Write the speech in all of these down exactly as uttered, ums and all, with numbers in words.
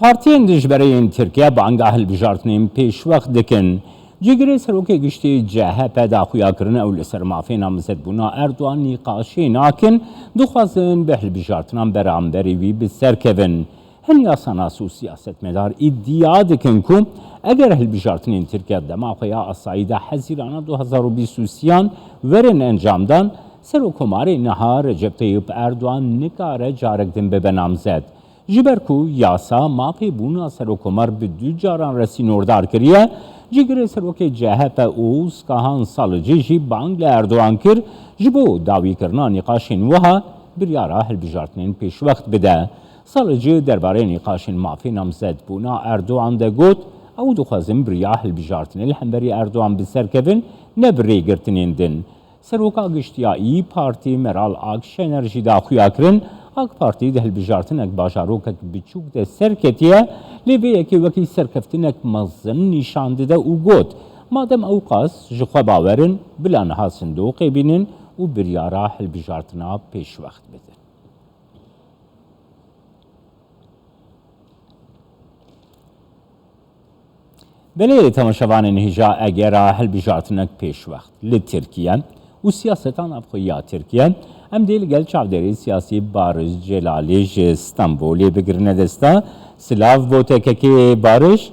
Partiyên dijberê yên Tirkiye banga hilbijartinên pêşwext dikin. Cîgirê Serokê Giştî C H P daxuya kirin ew li ser mafê namzedbûna Erdogan nîqaşê nakin, dixwazin bi hilbijartinan beramberî wî bi ser kevin. Hin yasanas û siyasetmedar îdia dikin ku eger hilbijartinên Tirkiye dema xwe ya asayî de Hezîrana du hezar û bîst û sêyan werin encamdan, Serokkomarê niha Recep Tayyip Erdogan nikare carek din bibe namzed. Ji ber ku yasa mafê bûna serokkomar bi du caran re sînordar kiriye, cîgirê serokê C H P Oğuz Kahan Salıcı jî bang li Erdogan kir, ji bo dawîkirina nîqaşên wiha biryara hilbijartinên pêşwext bide. Salıcı derbarê nîqaşên mafê namzedbûna Erdogan de got, ew dixwazin bi riya hilbijartinê li hemberî Erdogan bi ser kevin, ne bi rêgirtinên din. Seroka Giştî ya İYİ Partî Meral Akşener jî daxuya kirin, AK Partî di hilbijartinek bajarokek biçûk de serketiye, lê vê yekê wekî serkeftinek mezin nîşan dide û got, madem ew qas ji xwe bawer in, bila niha sindoqê bînin û biryara hilbijartina pêşwext bidin. Belê temaşevanên hêja, egera hilbijartinek pêşwext li Tirkiye û siyaseta navxwe ya Tirkiye, em dê li gel çavdêrê siyasî Bariş Celalî ji Stenbolê bigirine desta. Silav bo te kekê Bariş.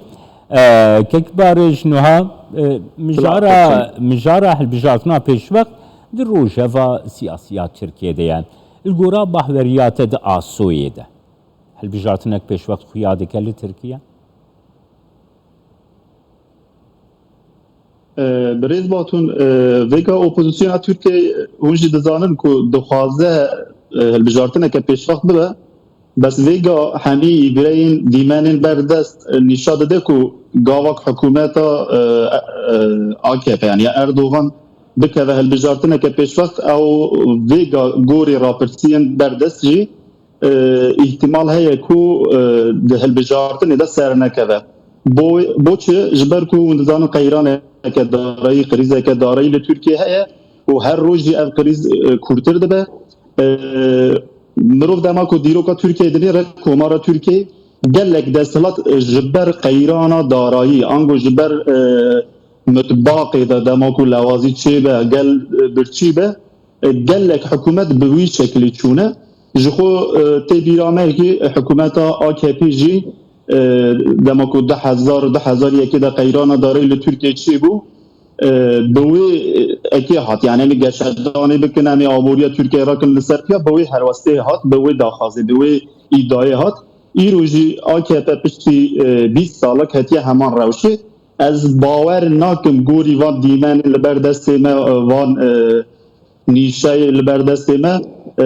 E, kek Bariş, nuha, e, mijara, mijara hilbijartina pêşwext di rojeva siyasî ya Tirkiye de ye. Li gora bahweriya te di asoyê de hilbijartinek pêşwext xuya dike li Tirkiye? E, Birêz Batûn, e, vêga opozisyona Tirkiyê hûn jî dizanin ku dixwaze, e, hilbijartineke pêşwext bibe. Bes vêga hemî bireyên dîmenên berdest, e, nîşa dide ku gavak hikûmeta, e, e, A K P, yani ya Erdogan, bikeve hilbijartineke pêşwext, ew vêga gorî rapirsiyên berdest jî e, îhtimal heye ku, e, di hilbijartinê de sernekeve. Bo, bo çi? Ji ber ku hûn dizanin qeyraneke darayî, krîzeke darayî li Tirkiye heye û her roj jî ev krîz, e, kûrtir dibe. E, mirov dema ku dîroka Tirkiye dinêre, Komara Tirkiye gelek desthilat, e, ji ber qeyrana darayî, ango ji ber, e, mitbaqê de dema ku lewazî çêbe, gel, e, birçî be, e, gelek hikûmet bi wî şeklî çûne. Ji xwe, e, tê bîra me kî hikûmeta A K P jî, e, dema ku du hezar, du hezar yekê de qeyrana darê li Tirkiye çêbû, e, bi wê, e, ekê hat. Yani em ê geşedanê bikin, em ê aboriya Tirkiye rakin li ser piya, bi wê helwestê hat, bi wê daxwazê, bi wê îdayê hat. Îro jî A K P piştî, e, bîst salek hetiye heman rewşê. Ez bawer nakim gorî van dîmenên li ber destê me, e, van, e, nîşeyê li ber destê me, e,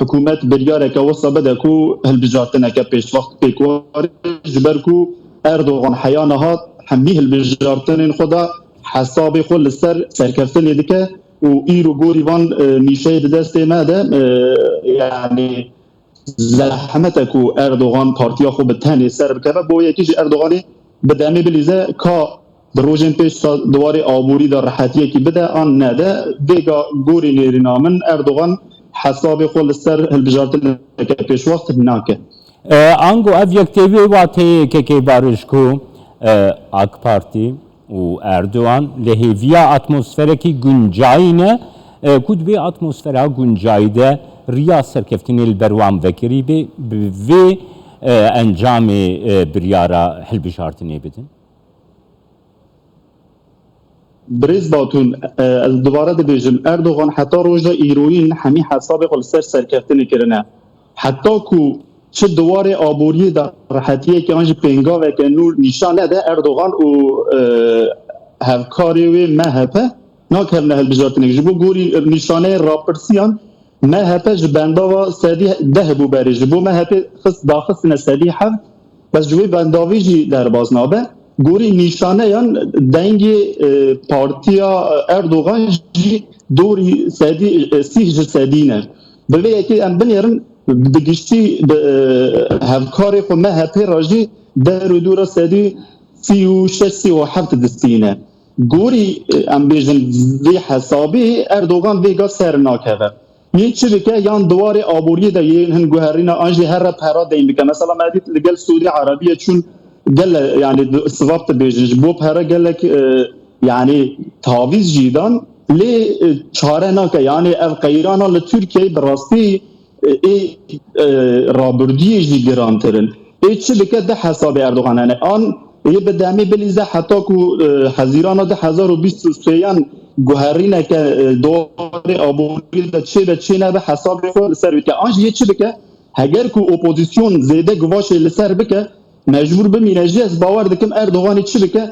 hikûmet biryareke wisa bide ku hilbijartineke pêşwext pêk were, ji ber ku Erdogan heya niha hemî hilbijartinên xwe de hesabê xwe li ser serkeftinê dike û îro gorî van, e, nîşeyê di destê me de, e, yani zehmet e ku Erdogan partiya xwe bi tenê ser bikeve. Bo yekî jî Erdoganê bi demê bilîze ka di rojên pêş de di warê aborî de rehetiyekî bide an nede. Vêga gorî nêrîna min Erdogan hesabê xwe li ser hilbijartineke pêşwext nake. E, ango ev yek tê wê wateyê kekê Bariş ku, e, AK Partî û Erdogan li hêviya atmosferekî guncayî ne, e, ku di vê atmosfera guncayî de riya serkeftinê li ber wan vekirî bê, bi vê, e, encamê, e, biryara hilbijartinê bidin? Birêz Batûn, e, ez dubare dibêjim, Erdogan heta roja îroyîn hemî hesabê xwe li ser serkeftinê kirine. Heta ku çi di warê aboriyê de rehetiyeke an jî pêngaveke nû nîşan nede, Erdogan û, e, hevkarê wê M H P nakevine hilbijartinê. Ji bo gorî nîşaneyên rapirsiyan, M H P ji bendava sedî deh bû berê. Ji bo M H P xist, daxistine sedî heft, bes ji wê bendavî jî derbas nabe. Gorî nîşaneyan dengê, e, partiya Erdogan jî dorî sedî, e, sîh ji sedî ne. Bi vê yekê em binêrin, bi giştî bi, e, hevkarê xwe M H P re jî der û dora sedî sî û şeş, sî û heft distîne. Gorî, e, em bêjin vê hesabê Erdogan vêga ser nakeve. Yê çi bike, yan di warê aboriyê de yê hin guherîna an jî here pera deyn bike. Mesela me dît li gel Sûdî Erebiyê çûn gele, yani, di- sivab dibêjin. Ji bo pere gelek, e, yani, tavîz jî dan, lê, e, çare nake. Yani, ev qeyrana li Tirkiyeyê bi rastî, e, ê, e, rabirdiyê jî girantir in. Ê çi bike di hesabê Erdogan hene. An ê bi demê bilîze heta ku, e, Hezîrana du hezar û bîst û sêyan guherîneke, e, di warê aborî de çêbe çê nebe hesabê xwe li ser bike. An jî yê çi bike? Heger ku opozîsyon zêde guvaşê li ser bike, mecbûr bimîne jî, ez bawer dikim Erdoganê çi bike?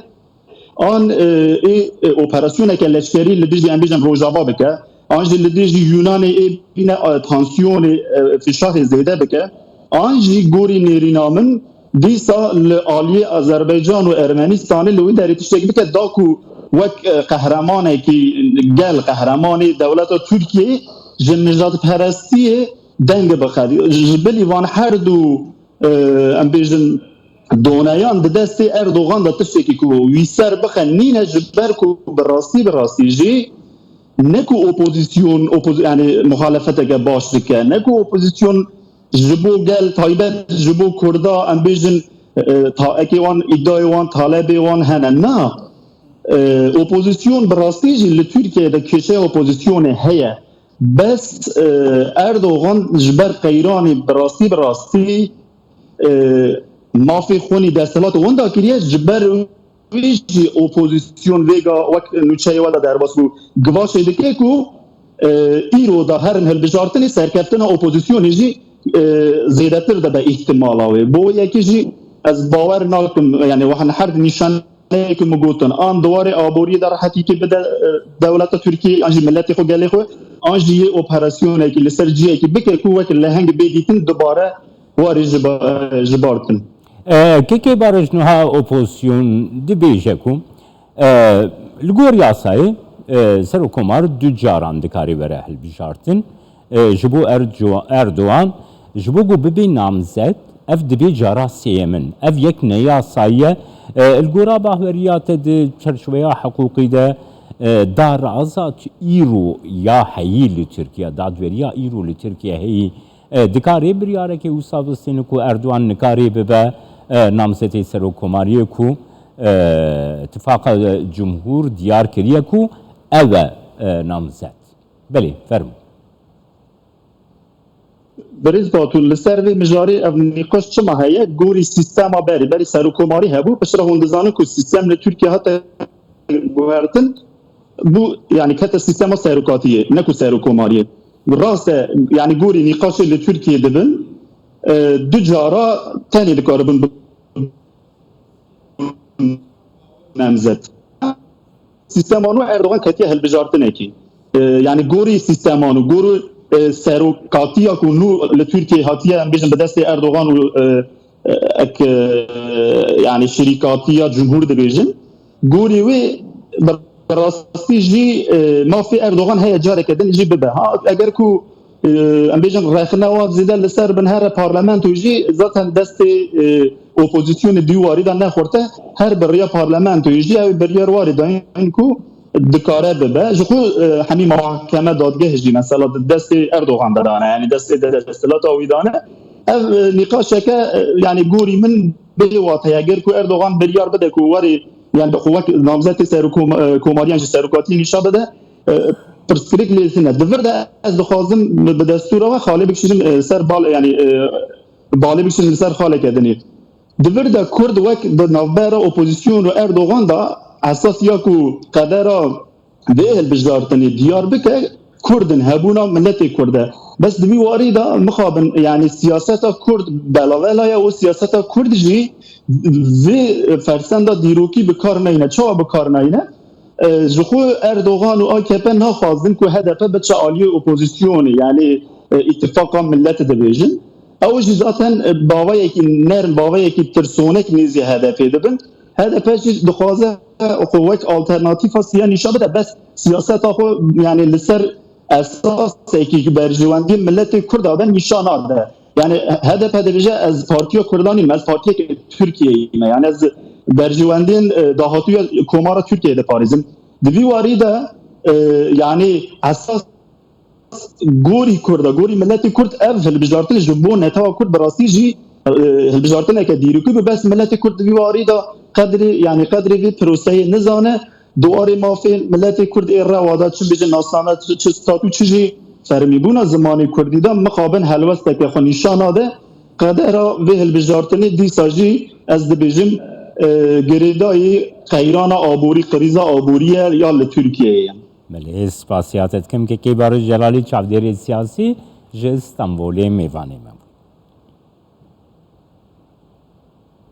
An, e, ê, e, operasyoneke leşkerî li dijî, em bêjin, Rojava bike, an jî li dijî Yunanê ê bîne, e, tansiyonê, e, fişarê zêde bike, an jî gorî nêrîna min dîsa li aliyê Azerbaycan û Ermenistanê li wî derê tiştek bike, da ku wek, e, qehremanekî gel, qehremanê dewleta Tirkiyeyê ji nijadperestiyê deng bixe. Ji bilî van her du, e, em bêjin, doneyan di destê Erdogan de tiştekî ku wî ser bixe nîne, ji ber ku bi rastî, bi rastî jî ne ku opozîsyon, opoz-, yani muhalefeteke baş dike, ne ku opozîsyon ji bo gel, taybet ji bo Kurda, em bêjin, e, ta-, ekê wan, îdayê wan, talebê wan hene. Na, e, opozîsyon bi rastî jî li Tirkiyeyê de kêşeya opozîsyonê heye. Bes, e, Erdogan ji ber qeyranê bi rastî, bi rastî, e, mafê xwinî desthilat winda kiriye, ji ber wî jî opozîsyon vêga wek nûçeyê we de derbas bû. Givaşê dike ku, e, îro da herin hilbijartinê, serkeftina opozîsyonê jî, e, zêdetir dibe îhtimala wê. Bo wê yekê jî ez bawer nakim, yani, we her nîşaneyê ku min gotin, an di warê aboriyê de rehetîkê bide, e, dewleta Tirkiyê, an jî miletê xwe, gelê xwe, an jî yê operasyonekî li ser cihekî bike ku wek leheng bê dîtin, dubare warê ji ba-, ji bar tin. E, Kekê Barış, niha opozîsyon dibêje ku, e, li gor yasayê, e, Serokkomar du caran dikare were hilbijartin. E, ji bo Erdo-, Erdogan, ji bo ku bibe namzet, ev dibe cara sêyemin. Ev yek ne yasayî ye. E, li gora bahweriya te di çerçoveya hiqûqî de, e, daraza îro ya heyî li Tirkiye, dadweriya îro li Tirkiye heyî, e, dikare biryarekê wisa bistîne ku Erdogan nikarê bibe, e, namzetê serokkomariyê ku, e, Tifaqa Cumhur diyar kiriye ku ew e, e, namzet. Belê, fermo. Birêz Batur, li ser vê mijarê ev nîqaş çima heye? Gorî sîstema berî, berî serokkomarî hebû, piştre hûn dizanin ku sîstem li Tirkiye hate guhertin, bû, yani kete sîstema serokatiyê, ne ku serokkomariyê. Rast e, yani gorî nîqaşê li Tirkiye dibin, e, du cara tenê dikaribin bi-, namzet. Sîstema nû Erdogan ketiye hilbijartinekî. E, yani gorî sîstema nû, gorî, e, serokatiya ku nû li Tirkiye hatiye, em bêjin bi destê Erdogan û, e, e, ek, e, yani şirîkatiya cumhur dibêjin. Gorî wê bi rastî jî, e, mafê Erdogan heye careke din jî bibe. Ha, eger ku, e, em bêjin rexne wan zêde li ser bin here parlamento jî zaten destê, e, opozîsyonê di warî de nexurte, her bi riya parlamentoyê jî ew biryar warê dayîn ku dikare bibe. Ji xwe, e, hemî mahkeme, dadgeh jî mesela di destê Erdogan de dane, yani destê de-, desthilata wî dane. Ev, e, nîqaşeke, e, yani gorî min bê wate ye. Eger ku Erdogan biryar bide ku werê, yani bi xwe wek namzetê serokkom-, e, komariyan ji serokatiyê nîşa bide, e, pirsgirêk lê tune. Di vir de ez dixwazim bi, bi destûra we xalê bikişînim, e, ser bal, yani, e, balê bikişînim li ser xaleke dinê. Di vir de Kurd wek di navbera opozîsyon û Erdogan de esas ya ku qedera vê hilbijartinê diyar bike, Kurd in, hebûna miletê Kurd e. Bes di vî warî de mixabin, yani siyaseta Kurd belavela ye û siyaseta Kurd jî vê fersenda dîrokî bi kar neyne. Çawa bi kar neyne? E, ji xwe Erdogan û A K P naxwazin ku H D P biçe aliyê opozîsyonê, yani, e, îtifaqa milet dibêjin. Ew jî zaten, e, bavayekî nerm, bavayekî tirsonek nêzî H D P dibin. H D P jî dixwaze xwe wek alternatîfa siya nîşa bide, bes siyaseta xwe, yani, li ser esasekî berjewendiyê miletê Kurda be nîşa nade. Yani H D P dibêje, ez partiya Kurdan im, ez partiyeke Tirkiyeyê me. Yani ez berjewendiyên, e, dahatûya Komara Tirkiyeyê diparêzim. Di vî warî de, e, yani esas gorî Kurda, gorî miletê Kurd ev hilbijartin ji bo netewa Kurd bi rastî jî e, hilbijartineke dîrokî bi bes miletê Kurd di vî warî de qedrê, yanî qedrê vê proseyê nizane, di warê mafê miletê Kurd ê rewa de çi bêje nasname, çi, çi statû, çi jî fermîbûna zimanê Kurdî de mixabin helwesteke xwe nîşan nade. Qedera vê hilbijartinê dîsa jî ez dibêjim e, girêdayî qeyrana aborî, krîza aborî ye ya li Tirkiyeyê ye. Belê, ez spasiya te dikim kekê Barış Celalî, çavdêrê siyasî ji Stenbolê mêvanê me bû.